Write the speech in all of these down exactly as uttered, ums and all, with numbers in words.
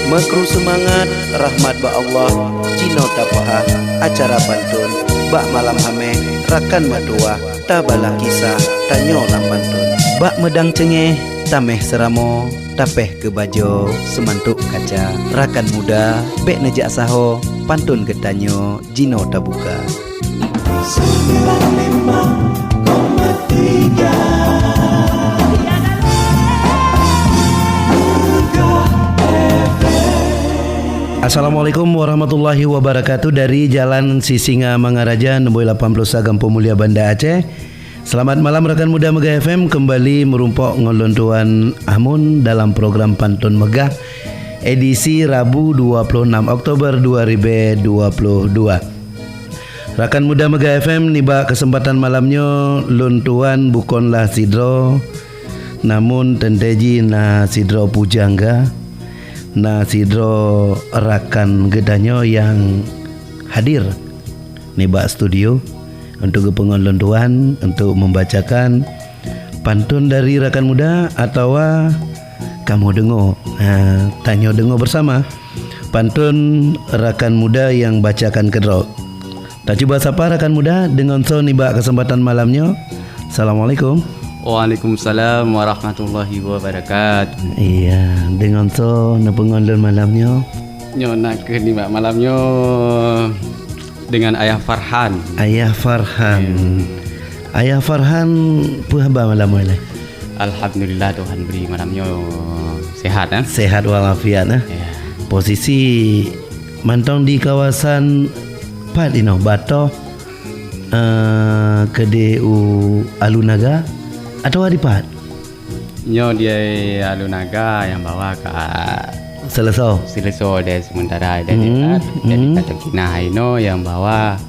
Meukru seumangat, rahmat bak Allah, jinoe tapaha acara pantôn bak malam hameh rakan meutuwah, tabalah kisah tanyoe lam pantôn. Bak meudang ceungéh, taméh seuramoe, tapéh keu bajoe seumantok kaca. Rakan muda, bék neujak saho, pantôn geutanyoe jinoe tabuka. Assalamualaikum warahmatullahi wabarakatuh. Dari Jalan Sisingamangaraja, nomor lapan puluh sa, Gampông Mulia, Banda Aceh. Selamat malam rakan muda Mega F M, kembali meurumpok ngon lôn Tuan Amun dalam program Pantôn Meugah, edisi Rabu dua puluh enam Oktober dua ribu dua puluh dua. Rakan muda Mega F M, nibak keuseumpatan malam nyoe, lôn Tuan bukonlah sidroe, namun teuntée jih na sidroe pujangga, na sidroe rakan geutanyoe nyang hadir nibak studio untuk geupeungon lôn Tuan untuk membacakan pantôn dari rakan muda atawa kamoe deungoe. Ha, tanyoe deungoe bersama pantôn rakan muda nyang bacakan keudroe. Tacuba sapa rakan muda deungon soe nibak keuseumpatan malam nyoe. Assalamualaikum. Waalaikumsalam warahmatullahi wabarakatuh. Iya, deungon soe neupeungon lôn malam nyoe? Nyoe na kheueh nibak malam nyoe dengan Ayah Farhan. Ayah Farhan. Ya. Ayah Farhan, peue haba malam nyoe lé? Alhamdulillah, Tuhan bri malam nyoe sehat, eh. Sehat walafiat, eh. Ya. Posisi mantong di kawasan pat inoe, Batoh, eh, keudeh u Alunaga, atawa di pat? Nyoe di Alunaga nyang bahwa ka Seuleusoe. Seuleusoe deh sementara deh, hmm, deh, deh, hmm. Ka tapinah inoe nyang bahwa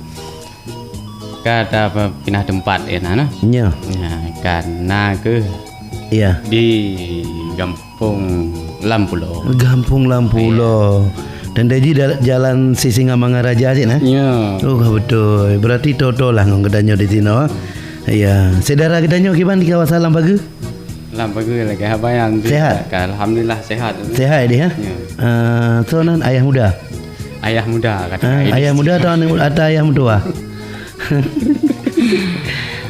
ka tapinah teumpat ya, nah, nah. Nya. Nah, ka na kheueh, ya, di Gampông Lampulo. Gampông Lampulo. Ya. Dan dari jal-, Jalan Sisingamangaraja cit, nah? Ya. Oh, betul. Berarti toto lah ngon geutanyoe di sinoe. Ya. Syedara geutanyoe kiban di kawasan Lampageue? Lam bagus lagi, abang yang sehat. Alhamdulillah sehat. Sehat dia, ya? Ya. Ah, so nan ayah muda. Ayah muda kata. Ah, ayah muda atau anak, atau ayah muda?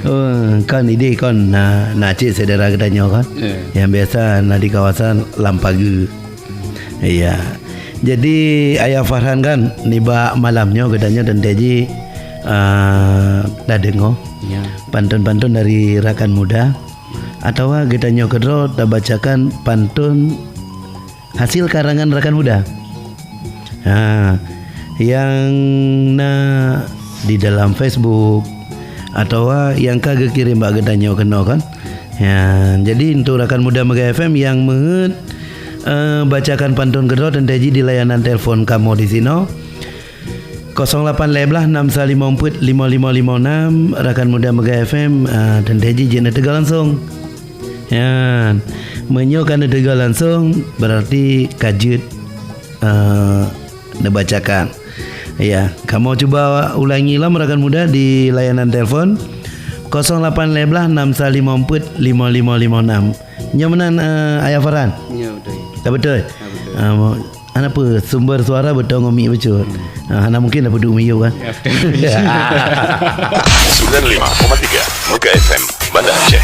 Oh, kan ide kan na, na cik saudara kita nyoe kan. Ya. Yang biasa na di kawasan Lampagu. Iya. Jadi ayah Farhan kan nibak malam nyoe kita nyoe dan teji ah, dah dengar. Ya. Pantun-pantun dari rakan muda. Atawa geutanyoe keudroe tabacakan pantun hasil karangan rakan muda. Ha, nyang na di dalam Facebook atawa nyang ka geukirém bak geutanyoe keunoe kan. Ya, jadi untuk rakan muda Mega F M nyang meuheuet eh, bacakan pantun keudroe teuntée jih di layanan telepon kamoe di sinoe. Kosong lapan lhèe blah nam sa limong peuet lima lima lima nam, rakan muda Mega F M, ah, teuntée jih jeuet neuteuga langsong. Nyan, meunyoe ka neuteuga langsong, berarti ka jeuet, ah, neubacakan. Ya, kamoe cuba ulangi lom rakan muda di layanan telepon kosong lapan lhèe blah nam sa limong peuet lima lima lima nam. Nyoe meunan, eh, Ayah Farhan? Ya, betul. Ya, betul. Ya, betul. Ah, mo-, Hana peue, sumber suara beutôi ngon mik bacut. Hmm. Ha, hana mungkin dah peuduek miyup kan? Ya, betul. Sembilan lima koma tiga Mega F M, Banda Aceh.